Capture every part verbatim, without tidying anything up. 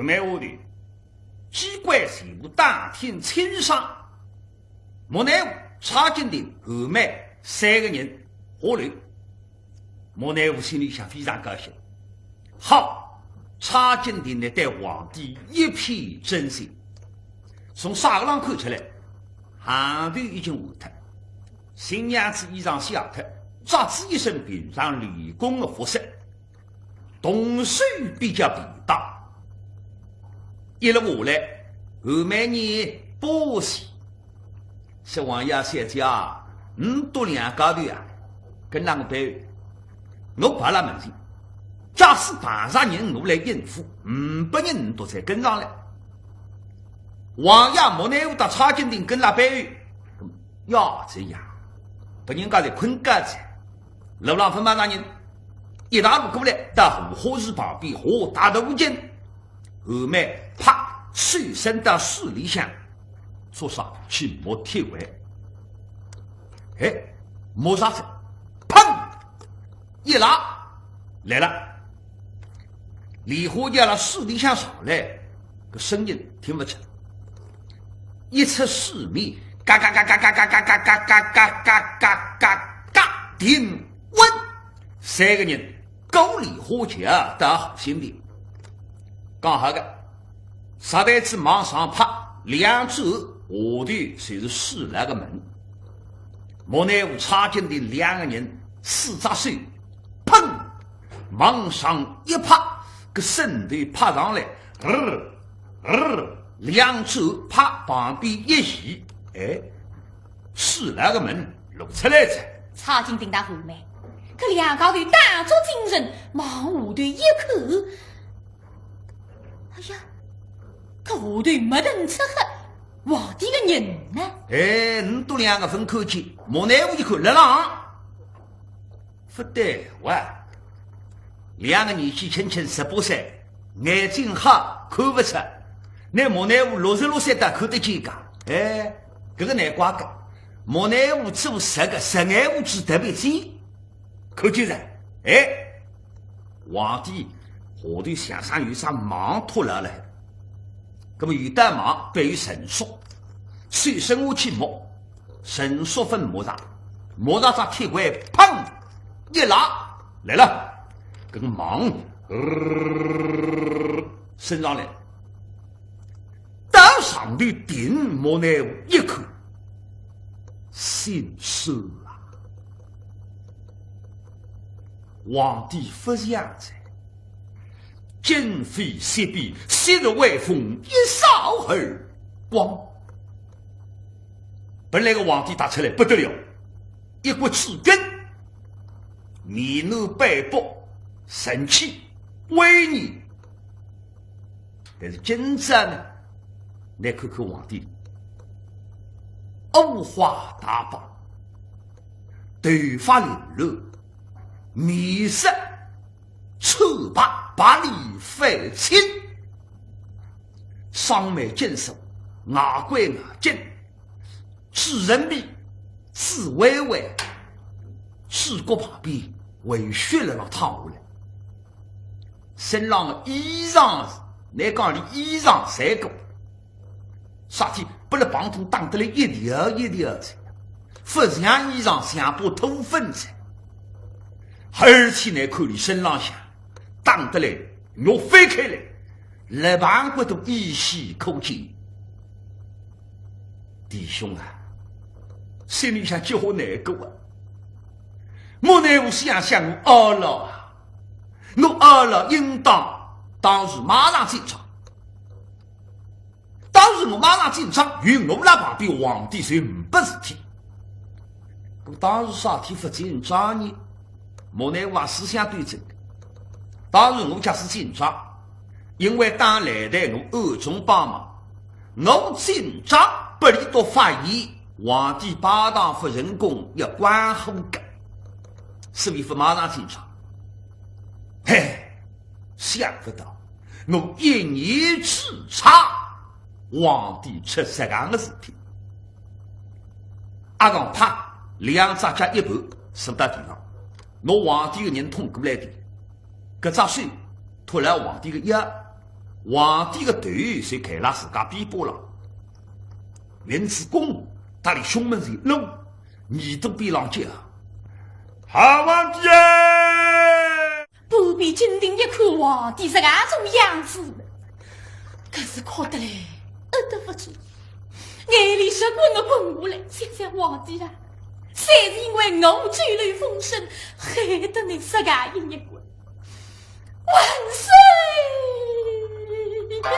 梅花头，机关全部打听清爽。莫奈何、蔡敬亭、韩梅三个人下来，莫奈何心里向非常高兴。好，蔡敬亭呢对皇帝一片真心，从啥个浪看出来？行头已经换脱，新娘子衣裳卸脱，着仔一身平常练功的服饰。 动手比较便当。一路下来，韩梅呢不喜，说：“王爷小姐啊，倷笃两家头啊，跟哪能办？我摆勒门前，假使碰着人我来应付，呒拨人倷笃再跟上来。王爷莫奈何搭蔡敬亭跟哪办？呀，这样，拨人家来困觉哉。” 路浪勿碰着人，一大路过来，到荷花池旁边，花大途径，韩梅啪，手伸到水里向，做啥？去摸铁环。哎，摸着哉，砰，一拉，来了。莲花桥辣水里向上来，搿声音听勿出。一出水面，嘎嘎嘎嘎嘎嘎嘎嘎嘎嘎嘎嘎嘎嘎，停稳。 三个人过莲花桥到荷心亭。讲好个，石台子往上拍，两转下头就是水牢个门。莫奈何、蔡敬亭两个人四只手，砰，往上一拍，搿身头拍上来，呃，呃，两转拍旁边一移，哎， 水牢个门露出来哉。蔡敬亭搭韩梅，搿两家头打足精神，往下头一看，哎呀，搿下头没等出黑，皇帝个人呢？哎，倷笃两个勿看见，莫奈何一看，辣浪。 勿对哇，两个年纪轻轻十八岁，眼睛瞎，看勿出。乃莫奈何六十六岁倒看得见个，哎，搿个难怪个。莫奈何做贼个，贼眼珠子特别尖，看见哉。哎，皇帝下头像煞有只网拖牢辣海。 葛末有道网必有绳索，手伸下去摸，绳索勿摸着，摸着只铁环，砰，一拉，来了，搿个网，呃，伸上来，到上头停，莫奈何一看，心酸啊！皇帝勿像哉， 今非昔比，昔日威风一扫而光。本来个皇帝踏出来勿得了，一国之君，面南背北，神气威严。但是今朝呢，倷看看皇帝，五花大绑，头发凌乱，面色 惨白，白里翻青，双眉紧锁，牙关牙紧，嘴唇皮，紫微微，嘴角旁边还有血辣辣淌下来。身浪个衣裳，乃讲连衣裳侪脱， 啥体拨勒棒筒打得来一条一条子，勿像衣裳像把土粉子。而且呢，看伊身浪向打得来肉翻开来，肋旁骨头依稀可见。弟兄啊，心里向极好难过啊！我乃我想想我阿老啊，我阿老应当当时马上进场。 当时我马上进场，有我辣旁边，皇帝就呒不事体。搿当时啥体勿进场呢？莫奈何思想斗争。当时我假使进场，因为打擂台我暗中帮忙，我进场拨伊笃发现，皇帝拜堂勿成功，要关火个，所以勿马上进场。嘿， 想勿到，我一念之差，皇帝出实梗个事体。阿刚啪，两只脚一盘，坐到地浪，拿皇帝个人捅过来个，搿只手托牢皇帝个腰，皇帝个头就盖辣自家臂膊浪，文字公搭俚胸门前一拢，耳朵边浪叫：“好皇帝哎！”半边金庭一看，皇帝是搿种样子，可是哭得来，呃得勿住，眼泪水滚啊滚下来。想想皇帝啊，侪是因为我走漏风声，害得你自家一日滚。 万岁呀！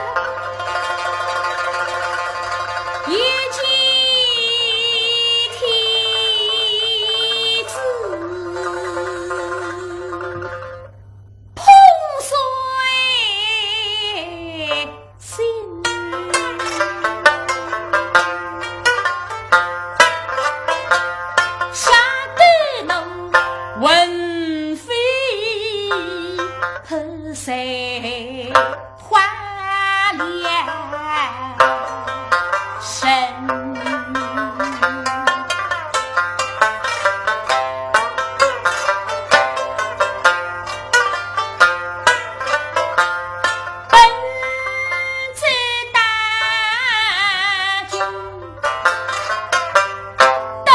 一见天子碰碎 心。吓得奴魂飞魄散花了身。 本子大军都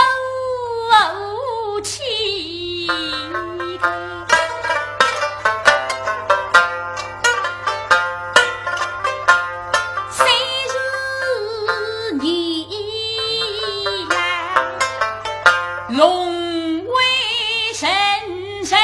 齐。虽是你呀，龙威神神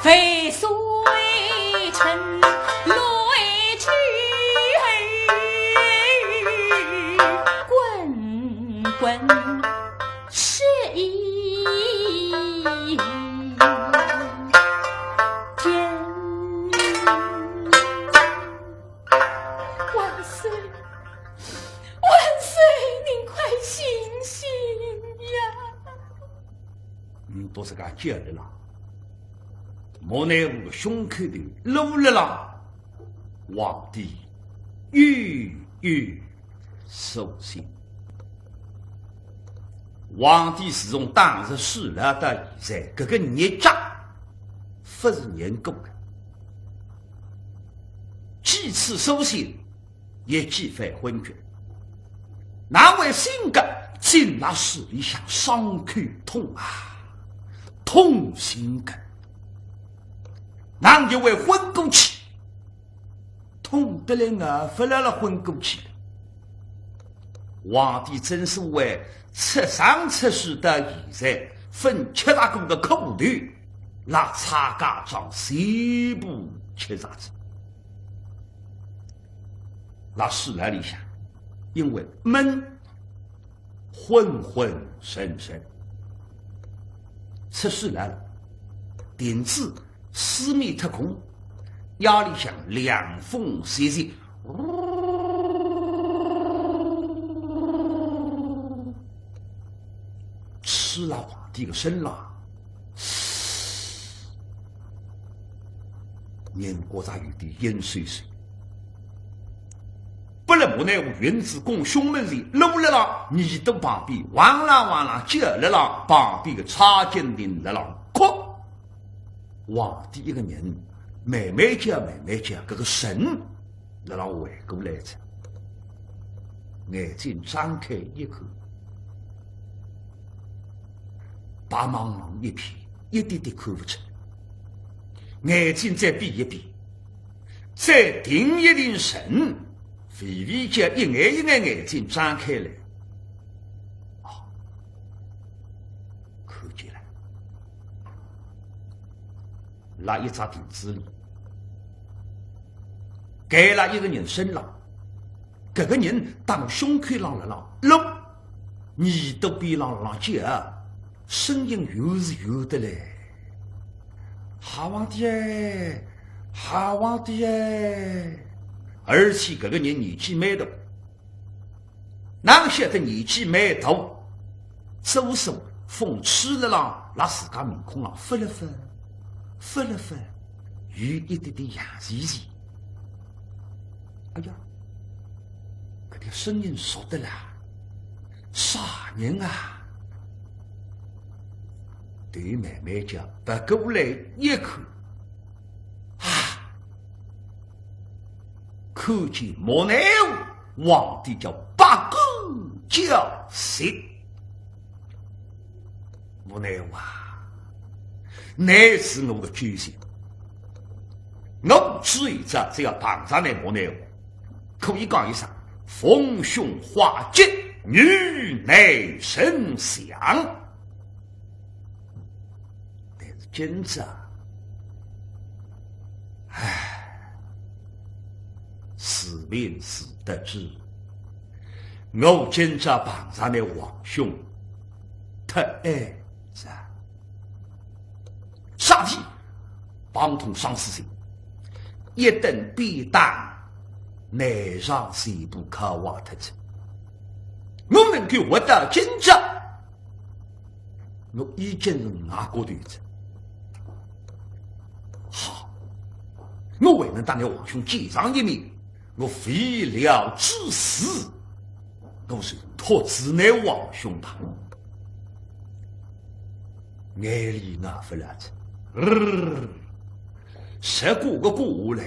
飞水成乱去滚滚是一天。万岁，万岁，您快醒醒呀！嗯，都是个贱人啦。 莫奈何个胸口头露了啦，皇帝又又苏醒。皇帝自从打入水牢到现在，搿个日脚勿是人过个，几次苏醒， 也几番昏厥。难为心个，进了水里向伤口痛啊，痛心个。难就会昏过去，痛得来啊，勿来了昏过去了。皇帝正所谓出生出世到现在，朆吃着过个苦头，辣蔡家庄全部吃着仔。 辣水牢里向，因为闷，昏昏沉沉。出水牢了，停仔四面脱空，夜里向凉风习习，吹了皇帝个身浪， 人觉着有点阴森森。拨勒莫奈何云子宫胸门前，露了啦，耳朵旁边，汪啦汪啦叫了啦，旁边个蔡京亭了啦，哭。皇帝一个人，慢慢叫，慢慢叫，搿个神 辣浪回过来哉。眼睛张开一看，白茫茫一片，一点点看勿出。眼睛再闭一闭，再定一定神，微微叫一眼一眼眼睛张开来。哦，看见了。 辣一只亭子里，搿辣一个人身浪，搿个人搭我胸口浪辣浪露，耳朵边浪辣浪叫，声音远是远得来。好皇帝哎，好皇帝哎！而且搿个人年纪蛮大， 哪晓得年纪蛮大，左手风吹了浪，辣自家面孔浪拂了拂，拂了拂，有一点点痒兮兮。哎呀，搿条声音熟得啦，啥人啊？对面面叫别过来一看，啊， 看见莫奈何皇帝叫百官叫席。莫奈何啊，乃是我个救星。我只有只只要碰着你莫奈何，可以讲一声逢凶化吉，与你成祥。 但是今朝，唉，自问自得知，我今朝碰着你皇兄，太矮哉。啥体？碰痛伤仔心，一顿鞭打，内脏全部敲坏脱哉。我能够活到今朝， 我已经是外国头子。好，我还能搭你皇兄见上一面，我未了之事，我就托住你皇兄吧。眼泪拿勿来子，呃，十过个过来，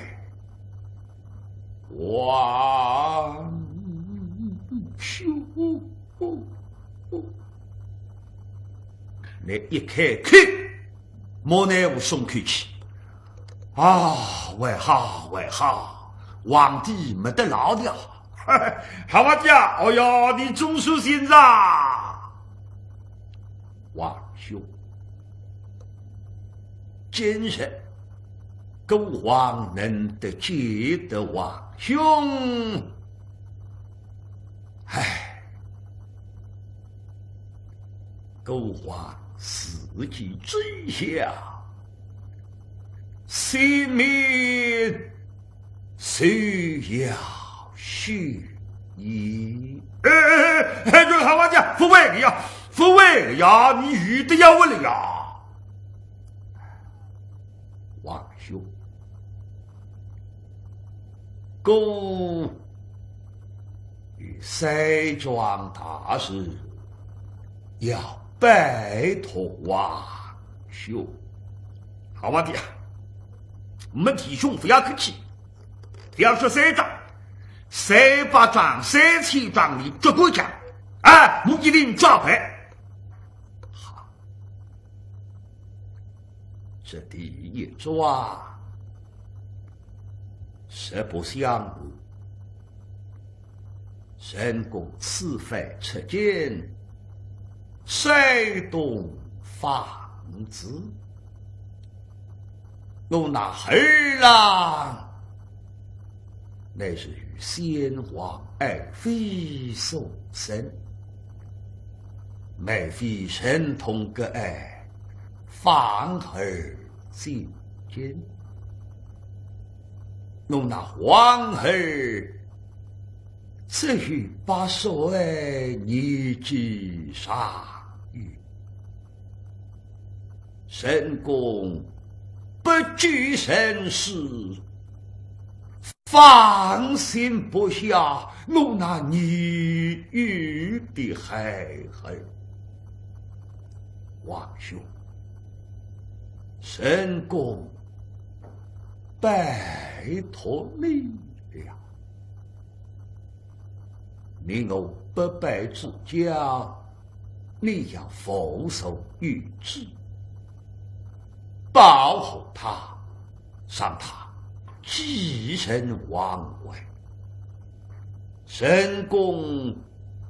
哇，咻！ 你一开口，莫奈何松口气。啊，还好，还好，皇帝没得牢的。好皇帝啊，哦哟，你总算醒哉。皇兄，今日孤王能得见得皇兄，唉，孤王思及之下，性命休要休矣。哎哎哎，这个好王家，勿会个呀，勿会个呀，你有得要问了呀。皇兄，孤有三桩大事要拜托皇兄。好皇帝啊，我们弟兄勿要客气，勿要说三桩，三百桩、三千桩，你只管讲，哎，我一定照办。好，这第一桩，实不相瞒， 臣公此番出京，山东访子，我那儿郎乃是与先皇爱妃所生，爱妃神通个爱，反而进京。 我那皇后只有八岁，年纪尚幼，臣公不拘人事，放心不下我那年幼的孩儿。皇兄，臣公 拜托你了。你我不拜之交，你要服从于旨，保护他，让他继承皇位。臣公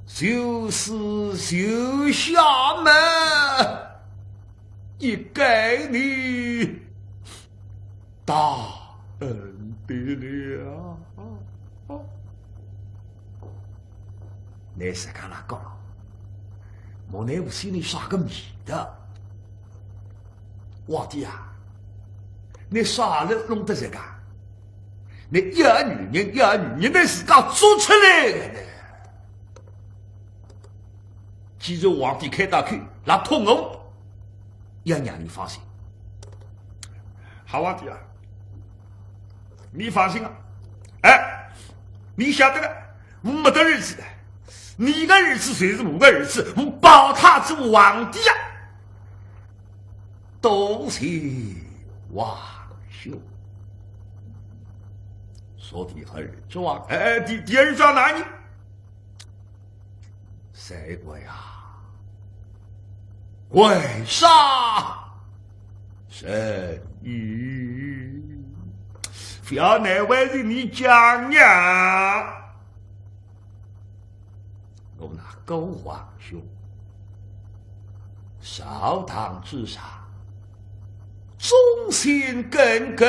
就此就下马，一概你 大恩的了。你自家来讲，我乃我心里啥个味道？皇帝啊，你啥人弄得这个？你一个女人，一个女人，你自家做出来的呢？ 既然皇帝开大口，来托我，要让你放心。好皇帝啊，你放心啊，哎，你晓得个，我没得儿子的，你个儿子就是我个儿子，我保他做皇帝啊。多谢皇兄。说第二桩，哎，第，第二桩哪呢？ 三国呀，为啥人与？不要难为情你讲呀。我那孤皇兄，朝堂之上，忠心耿耿，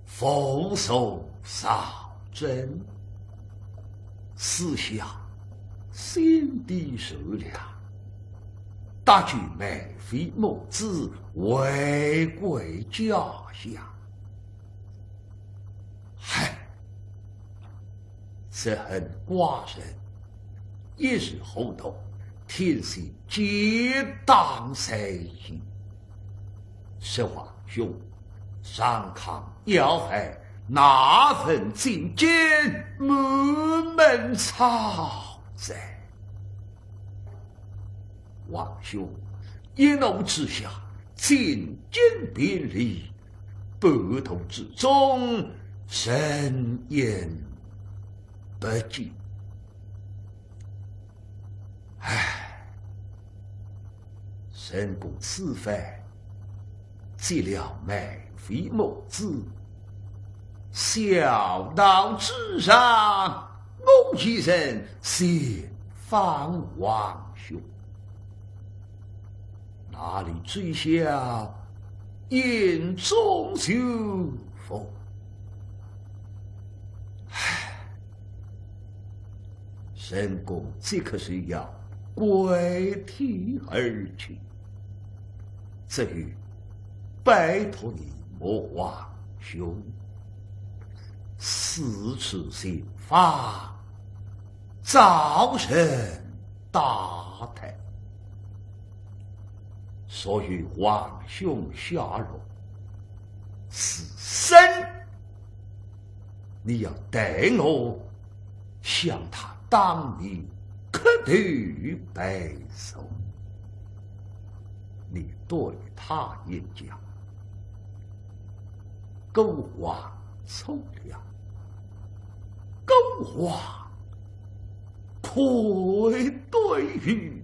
服从朝政，此下心地善良，搭救梅妃母子回归家乡。唉，只恨寡人一时糊涂，听信结党罪行。 实皇兄，上抗要害，哪曾进见满门抄斩？皇兄一怒之下，进京评理，半途之中，沉冤不见。唉， 臣公此番接了梅妃母子，孝道之上，我一人先访皇兄。哪里知晓眼中就佛。唉，陈宫这刻是要归天而去，只有拜托你莫王兄，四处寻访，找人 打探。所有王兄下落，是生，你要代我向他当面磕头拜寿。你对他演讲，孤王错了，孤王 愧对于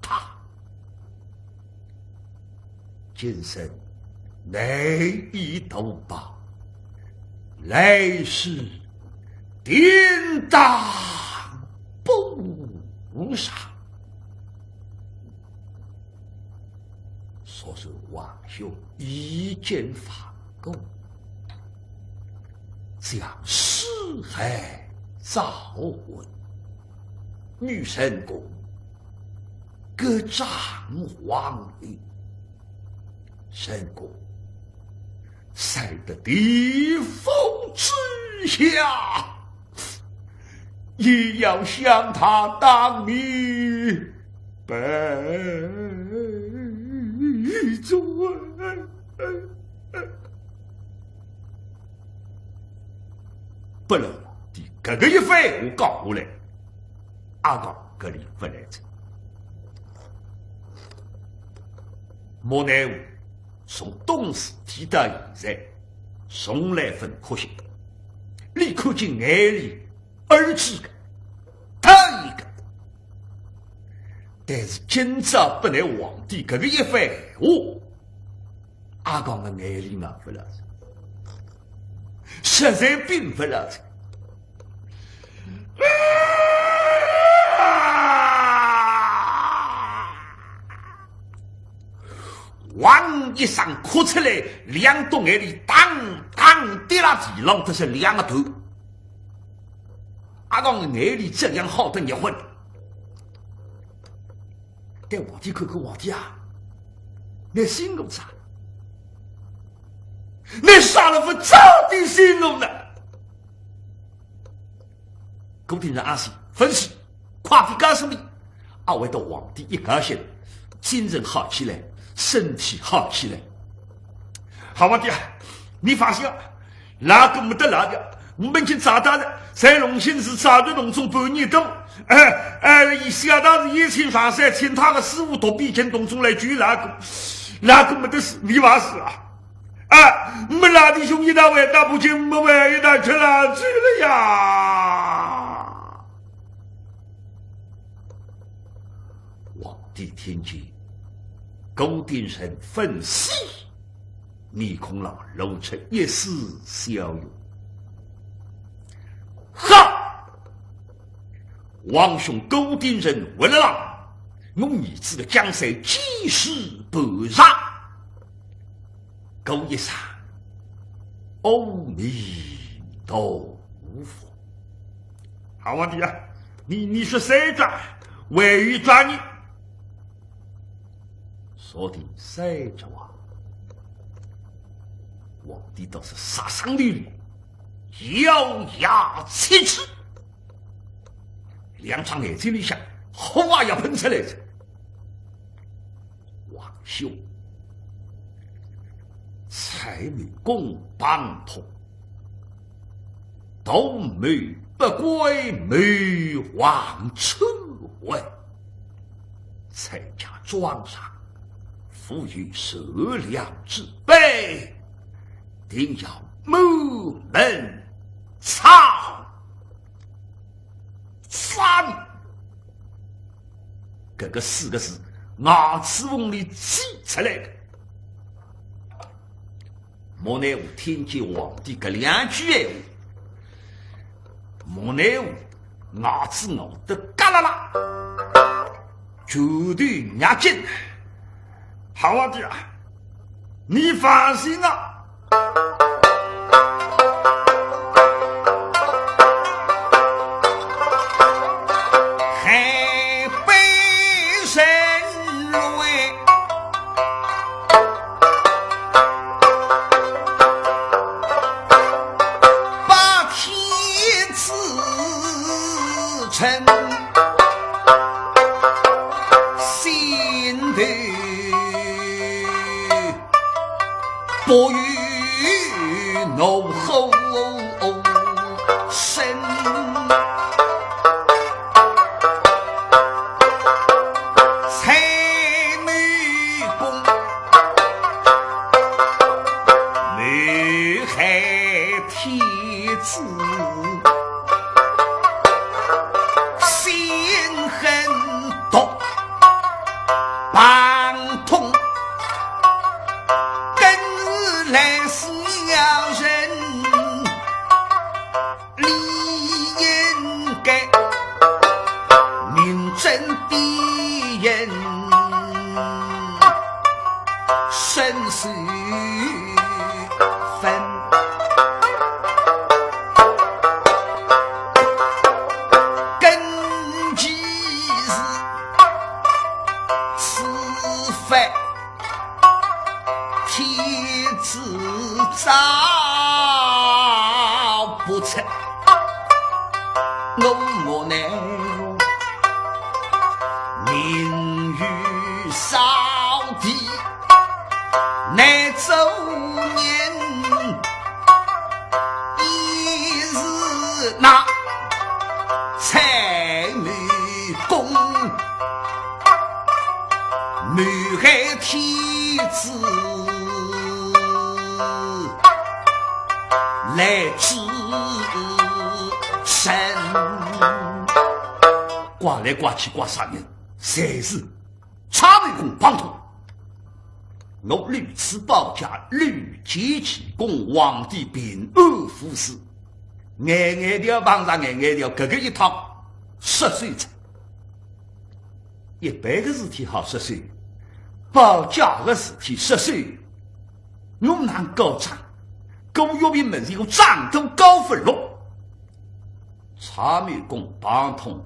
他。今生难以图报，来世定当补上。 所以王兄已经发功，将尸骸召回，与陈宫各掌皇位。陈宫 摔得地覆之下，也要向他当面拜罪。不料皇帝搿个一番话讲下来，阿讲搿里勿来哉。莫奈何， 从懂事体到现在，从来勿哭心。你看见眼泪儿子个，他一个。但是今朝拨倷皇帝搿个一番闲话，阿讲个眼泪熬勿牢哉，实在屏勿牢哉。 汪一声哭出来，两滴眼泪当当跌辣地浪，搿是两个头。阿讲眼泪这样好得热昏。对皇帝看看，皇帝啊，倷信我啥？倷啥了勿早点信我呢？顾鼎臣阿是，勿是，快点告诉你。 阿会得皇帝一高兴，精神好起来，身体好起来。好皇帝啊，你放心啊，老哥没得老的，我们已经找到了，在龙兴寺找的洞中半年多，哎，哎，伊小道士燕青上山，请他的师傅独臂进洞中来救老哥，老哥没得事，你放心啊。啊，没老弟兄一道回到北京，没回一道吃老酒了呀。 皇帝听见顾鼎臣朆死，面孔浪露出一丝笑容。哈！皇兄顾鼎臣活了啦，我儿子的江山几时盘上？ 顾一声，阿弥陀佛。好皇帝啊，你，你说三桩，还有一桩呢？说定三桩啊，皇帝倒是杀伤力，咬牙切齿，两只眼睛里向火啊要喷出来哉。 皇兄，采苹宫旁通，独谋不轨，谋王篡位，蔡家庄上富有善良之辈，定要满门抄斩。 搿个四个字，牙齿缝里挤出来的。莫奈何听见皇帝搿两句闲话，莫奈何牙齿咬得嘎啦啦，拳头捏紧。好皇帝啊，你放心啊。海北人瑞，把天子称心头。 不与怒火生。蔡瑁公，谋害天子，心狠毒。 旁通，更是来小人，理应该明正的人，伸手分。根基是 此番天子招不出，我无奈何，命与少帝难做人，亦是那蔡瑁公 谋害天子，来之人。怪来怪去怪啥人？侪是蔡瑁公帮头。我屡次保驾，屡建奇功，皇帝平安无事，眼眼调碰着眼眼调，搿个一趟失手哉。 一般个事体好失手，保驾个事体失手，我哪搞账？顾玉平门前我账都交勿落。蔡瑁公帮通，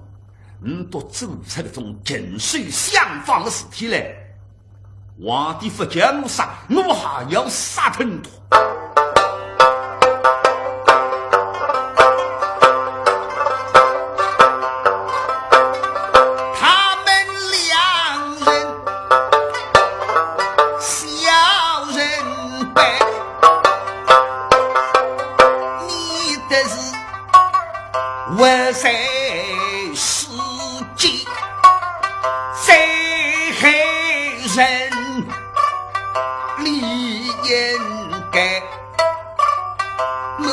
你都做出搿种禽兽相仿个事体来， 皇帝勿叫我杀，我还要杀忒多。他们两人小人辈，你的是 活在世间，再害人，理应该满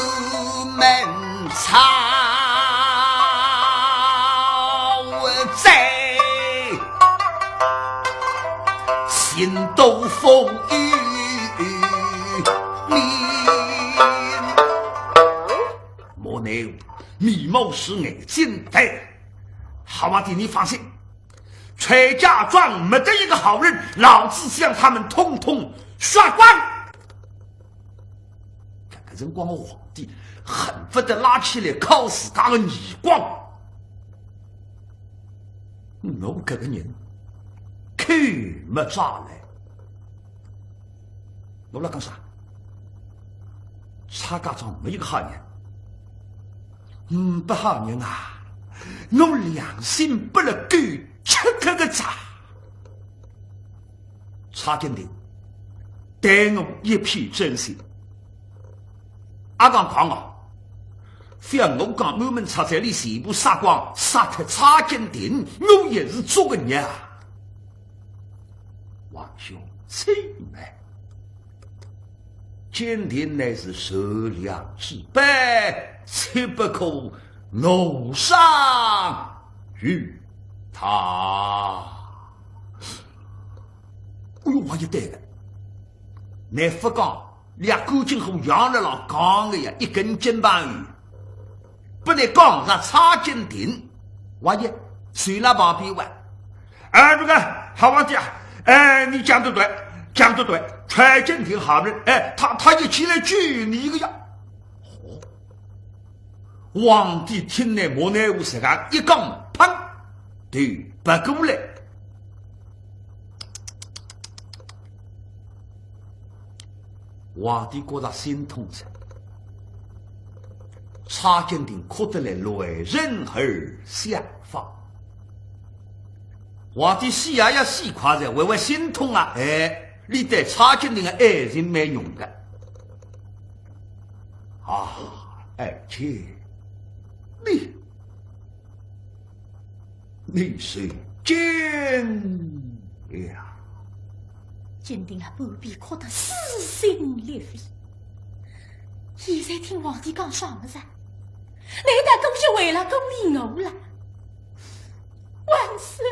门抄斩，刑度fulmin。 莫奈何，眉毛竖，眼睛抬。好皇帝，你放心，蔡家庄没得一个好人，老子将他们统统杀光。搿个辰光个皇帝恨不得拉起来敲自家个耳光。我搿个人，口没遮拦。 侬辣讲啥？蔡家庄没一个好人。嗯，勿好人啊，侬良心拨勒狗吃脱个哉。蔡金亭对我一片真心。阿讲讲哦，覅我讲满门抄斩，连全部杀光，杀脱蔡金亭，我也是做个孽啊。 皇兄，且慢。金亭乃是善良之辈，切不可怒伤于他。哎哟，我就对了，乃勿讲 两根筋火养了老讲个呀，一根筋板油，不能讲上蔡金亭，万一谁来旁边哇？哎，这个好皇帝啊，哎，你讲得对，讲得对，太监听下来，哎，他，他一起来救你个呀。哦，皇帝听了莫奈何实梗一讲，砰，头别过来。皇帝觉着心痛哉，蔡京亭哭得来乱神而想法。 皇帝死也要死快哉，还会心痛啊？哎，俚对蔡京亭个爱情蛮浓个。啊，爱卿，你，你受惊了。京亭啊，半边哭得撕心裂肺。现在听皇帝讲啥物事啊？难道姑爷为了顾怜我了？ 万岁，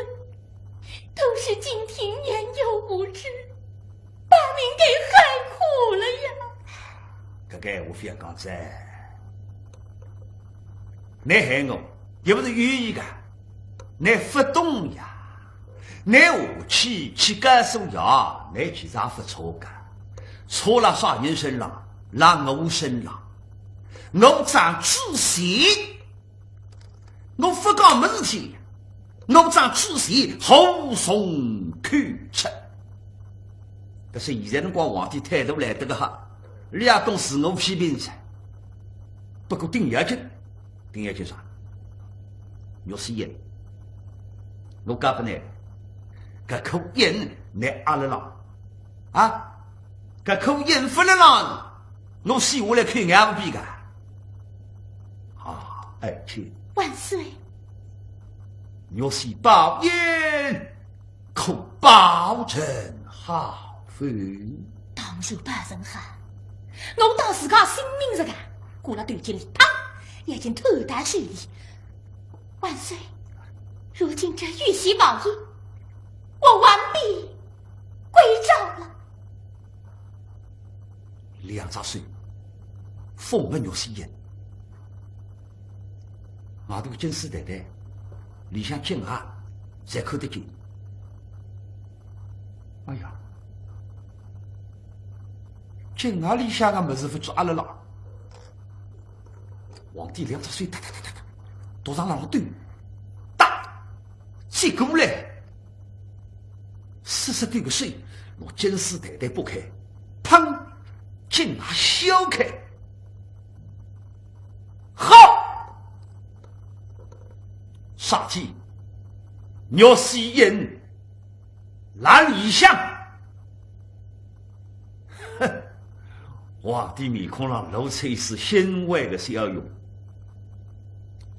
都是京亭年幼无知，把您给害苦了呀。搿个闲话覅讲哉。倷害我，又勿是有意个，倷勿懂呀。倷下去去告诉爷，倷其实也勿错个，错辣啥人身浪？辣我身浪。我长知识。 我勿讲没事体，我长知识无从口出。但是现在辰光皇帝态度来得个好，俚也懂自我批评哉。不过顶要紧，顶要紧啥？玉溪印，我交拨倷，搿颗印倷握勒浪。 啊，搿颗印勿勒浪，我死下来看眼勿比个。啊，爱卿。万岁。玉溪宝印，可保存好否？当然保存好，我当自家性命实梗，挂辣头颈里，砰，已经脱到手里。万岁，如今这玉溪宝印，我完璧归赵了。 两只手，捧勿玉溪印。外头金丝袋袋，里向金盒，侪看得见。哎呀，金盒里向个物事勿知阿拉了。皇帝两只手哒哒哒哒哒，独上浪对，哒，接过来。 四十多个手，拿金丝袋袋拨开，砰，金盒掀开。好！啥体？玉溪印辣里向。 皇帝面孔浪露出一丝欣慰的笑容。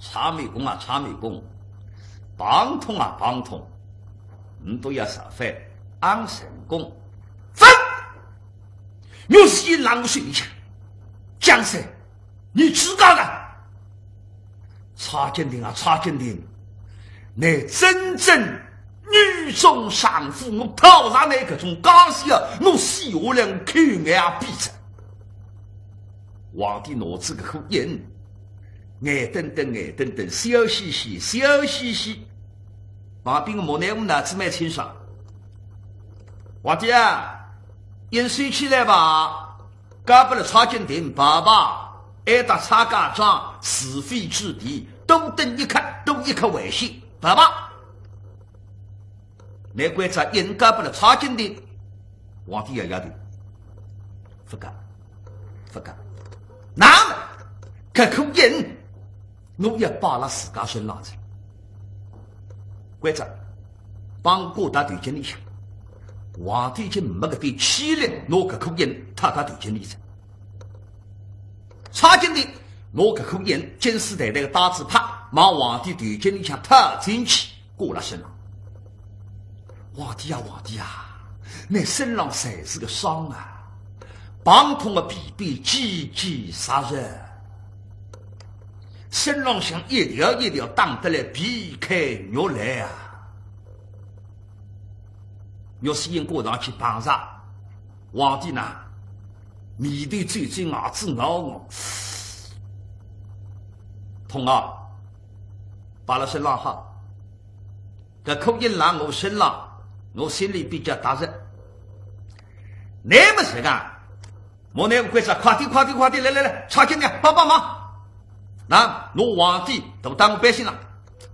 蔡美公啊，蔡美公，碰痛啊，碰痛，你都要造反，俺成功。分！玉溪印辣我手里向，江山，你自家个。 蔡京亭啊，蔡京亭，倷真正女中丈夫，我讨上倷搿种家世啊，我死下来我看眼也闭着。皇帝拿仔搿颗印，眼瞪瞪，眼瞪瞪，笑嘻嘻，笑嘻嘻。旁边个莫奈何脑子蛮清爽。皇帝啊，印收起来吧。 交拨了蔡京亭，爸爸，还搭蔡家庄，是非之地，多等一刻，多一刻危险，爸爸。难怪只印交拨了蔡京亭，皇帝摇摇头，勿交，勿交。那么，搿颗印 我也摆辣自家身浪哉。关照，帮我挂到头颈里向。皇帝已经没搿点气力，拿搿颗印套到头颈里哉。蔡京亭拿搿颗印，金丝袋袋个带仔，啪，往皇帝头颈里向套进去，挂辣身浪。皇帝啊，皇帝啊，倷身浪侪是个伤啊，碰痛个皮鞭尖尖扎着。 身浪向一条一条打得来皮开肉烂啊！玉溪印挂上去碰着，皇帝呢，眉头皱皱，牙齿咬咬。痛啊，摆辣身浪好。 搿颗印辣我身浪，我心里比较踏实。那么这个，莫奈何关照，快点，快点，快点，来来来，差遣人帮帮忙。那拿皇帝大刀我背心了，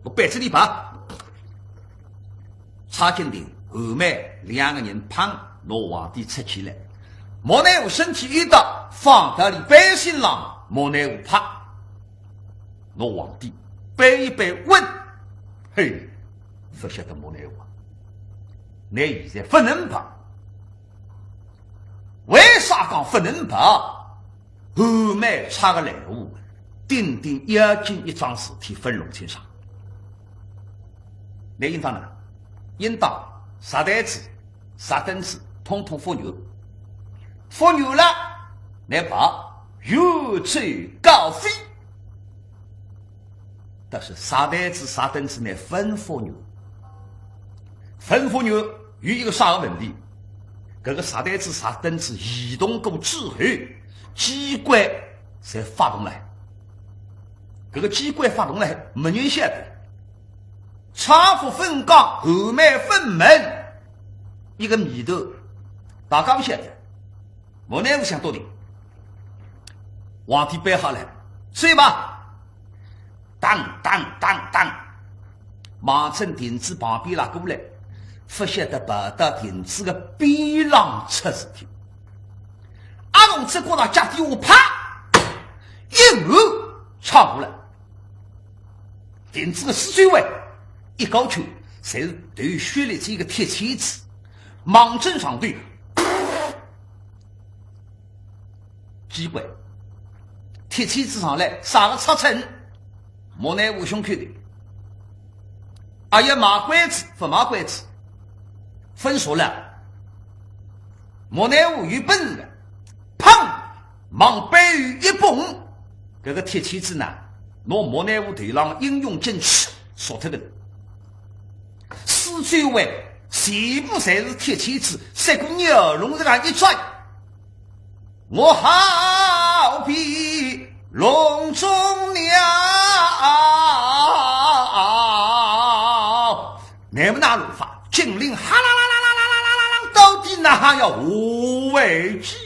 我背着你跑。差遣人、韩梅两个人帮拿皇帝出去了。莫奈何身体一倒，放到伊背心浪，莫奈何啪，拿皇帝背一背稳。嘿，勿晓得莫奈何，那现在勿能跑。为啥讲勿能跑？韩梅插个烂话，顶顶要紧一桩事体勿弄清爽。那应当呢？应当石台子、石凳子统统复原。复原了，那跑，远走高飞。但是石台子、石凳子呢，勿复原。勿复原有一个啥个问题？搿个石台子、石凳子移动过之后，机关侪发动了。搿个机关发动了，没人晓得。差勿分家，韩梅分门，一个谜头，大家勿晓得。莫奈何想到底，皇帝背好了，走吧。当当当当，望准亭子旁边拉过来，勿晓得跑到亭子个边浪出事体。阿龙只觉着脚底下啪一软，撞过来。亭子个四周围一高圈，侪是头削裂仔个铁签子，望准上头，机关，铁签子上来，啥个尺寸？莫奈何胸口头。阿要卖关子，勿卖关子，勿说了。莫奈何有本事个，砰，往背后一蹦，搿个铁签子呢，拿莫奈何头浪英雄剑气缩脱个。四周围全部侪是铁签子，像个鸟笼子浪一转。我好比笼中鸟，那么那弄法，精灵哈啦啦啦啦啦啦啦啦啦，到底哪哈要无为之？